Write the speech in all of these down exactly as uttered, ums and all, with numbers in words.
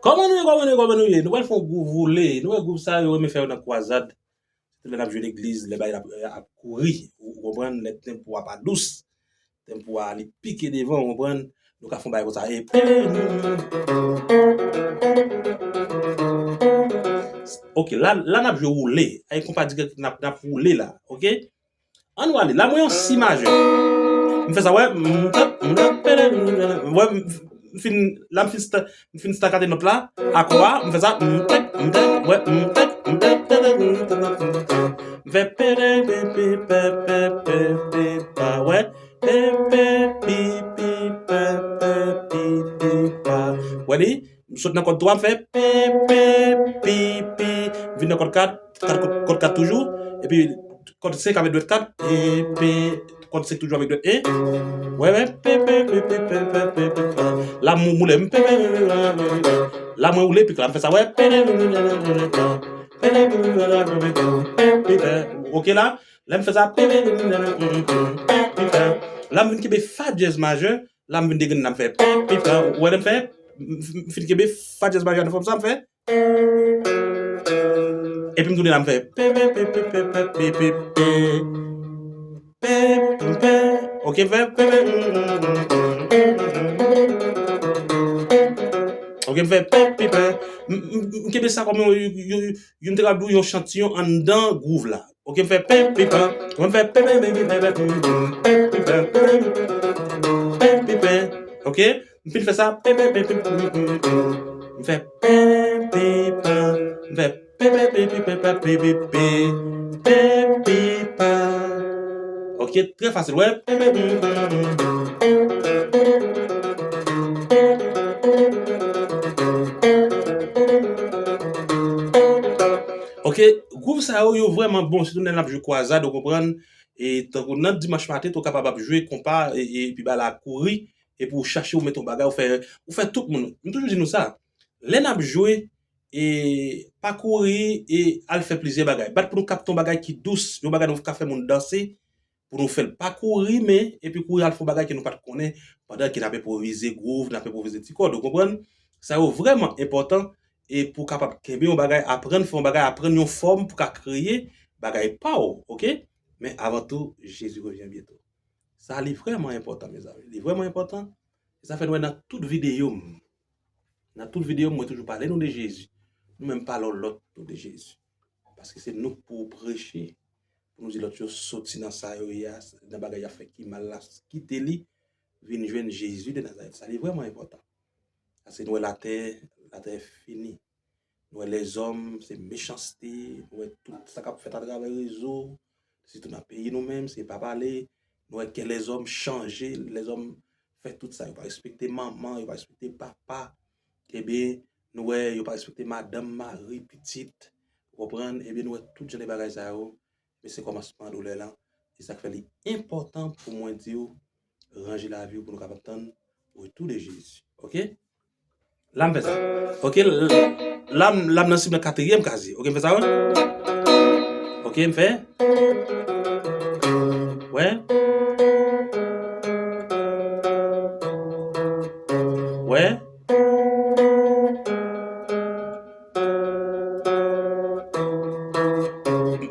Kòman nou ye, kòman nou ye, kòman nou ye? Nou pral fè yon gwouv woule. Nou wè gwouv sa yo renmen fè yo nan kwazad. Sitou lè n ap jwe legliz, lè bagay la ap, ap kouri. Ou, ou konprann? Lè tenpo a pa dous. Tenpo a li pike devan, ou konprann? Nou ka fè yon bagay konsa. E, ok, la, la n ap jwe woule. Ay, konpa dirèk, n ap, n ap woule la. Ok? Ann nou ale. La, mwen yon si majè. M fè sa, wè. M tap, m tap, wè, m, m fin, la, m fin sta-, m fin stakate nòt la. Akò a, m fè sa. M tap, m tap, wè, m tap, m tap, m tap, m tap, m tap. M fè pe, pe, pe, pe, pe, pe, pe, pa, wè. Pe, pe, pi, pi, pe, pe, pi, pi, pa. Wè li? M sot nan kòd twa, m fè pe, pe, pi, pi. M vin nan kòd kat, kat, kòd, kòd kat toujou. Epi kòd senk avèk dwèt kat. E, pe, kòd senk toujou avèk dwèt en. Wè, wè. Pe, pe, pe, pe, pe, pe, pe, pe, pa. La, m woule. M pe, pe, pe, pe, pe, pe, pe. La, mwen woule pik la. M fè sa, wè. Pe, pe, pe, pe, pe, pe, pe, pa. Pe, pe, pe, pe, pe, pe, pe, pa. Ok, la. Lè m fè sa, la m vin kenbe fa dyèz majè, la m vin degrenn, la m fè, ou wè lè m fè, m fin kenbe fa dyèz majè nan fòm sa, m fè, epi m tounen la m fè, ok, m fè, ok, m fè, m kenbe sa kòm yon, yon, yon, yon, m te ka di w yon chantiyon anndan gwouv la. Ok, m fè pe, pi, pa. Mwen fè pe, pe, pe, pi, pa, pi, pa, pi, pa, pe, pi, pa. Ok, m fin fè sa. Pe, pe, pe, pi, pi, pi, pi. M fè pe, pi, pa. M fè pe, pe, pe, pi, pi, pa, pi, pi, pi. Pe, pi, pa. Ok, trè fasil, wè. Ok, gwouv sa yo, yo vrèman bon, sitou lè n ap jwe kwazad, ou konprann? E tankou nan dimanch maten, tou kapab ap jwe konpa, e, e, epi ba la kouri, epi ou chache, ou mete yon bagay, ou fè, ou fè tout moun. M toujou di nou sa, lè n ap jwe, e, pa kouri, e al fè plizyè bagay. Bat pou nou kapte yon bagay ki dous, yon bagay nou ka fè moun danse, pou nou fè l pa kouri, men epi kouri al fè yon bagay ke nou pa t konnen, pandan ke n ap enpwovize gwouv, n ap enpwovize ti kòd, ou konprann? Sa yo vrèman enpòtan, e pou w kapab kenbe yon bagay, aprann fè yon bagay, aprann yon fòm pou ka kreye bagay pa w, ok? Men avan tou, Jésus revient bientôt. Sa li vrèman enpòtan, mezanmi. Li vrèman enpòtan. E sa fè nou wè nan tout videyo m, nan tout videyo m, mwen toujou pale nou de Jezi. Nou menm pale yon lòt tou de Jezi. Paske se nou k pou preche, pou nou di lòt yo soti nan sa yo ye a, nan bagay y ap fè ki mal la, kite li, vin jwenn Jezi de Nazarèt. Sa li vrèman enpòtan. Paske nou wè latè, latè fini. Nou wè lèzòm, se mechanste, nou wè tout sa k ap fèt atravè rezo, sitou nan peyi nou menm, se pa pale. Nou wè kè lèzòm chanje, lèzòm fè tout sa, yo pa respekte manman, yo pa respekte papa. Ebyen, nou wè yo pa respekte madanm, mari, pitit. Ou konprann? Ebyen, nou wè tout jan de bagay sa yo. Men se kòmansman doulè lan. E sa k fè li enpòtan pou mwen di w, ranje lavi w pou nou kapab tann retou de Jezi. Ok? La m fè sa. Ok, l-, la m, la m nan si m nan katriyèm kazye. Ok, m fè sa, wè. Ok, m fè. Wè. Wè.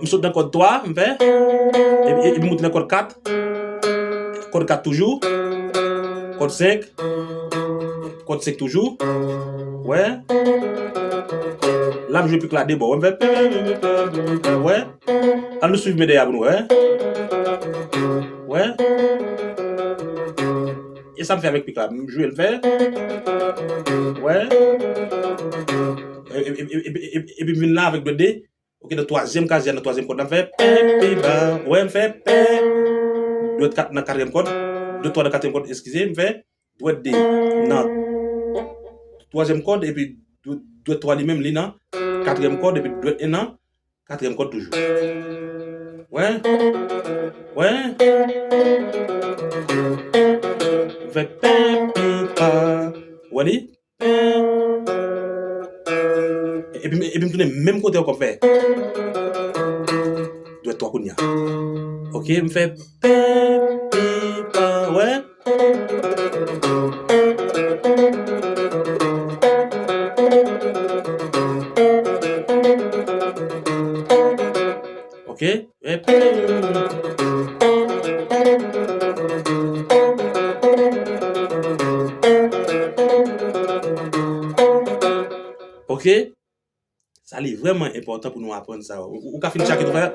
M sot nan kòd twa, m fè. Epi, epi m moute nan kòd kat. Kòd kat toujou. Kòd senk. Kòd senk toujou. Wè. La m jwe pik la de bò. Wè, m fè. Wè. Ann nou swiv men dèyè a pou nou wè. Wè. E sa m fè avèk pik la. M jwe l fè. Wè. E, e, epi m vin la avèk dwèt de. Ok, nan twazyèm kazye a, nan twazyèm kòd la, m fè pe, pe, ba. Wè, m fè pe. Dwèt kat nan katriyèm kòd. Dwèt twa nan katriyèm kòd, eskize, m fè dwèt de nan twazyèm kòd, epi dwèt, dwèt twa li menm, li nan katriyèm kòd, epi dwèt en nan katriyèm kòd toujou. Wè. Wè. Fè pe, pi, pa. Wè li? Epi, epi m tounen menm kote ankò, m fè. Kounye a. Ok, m fè pè, pi, pa, wè. Ok, e pè. Ok. Sa li vrèman enpòtan pou nou aprann sa. Ou, ou ka fin tchake tou, fè.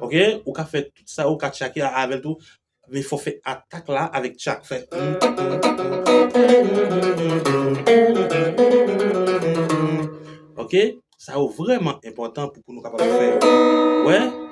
Ok, ou ka fè tout sa, ou ka tchake avè l tou. Men fò fè atak la avèk tchak, fè. Ok, sa yo vrèman enpòtan pou, pou nou kapab fè yo. Wè?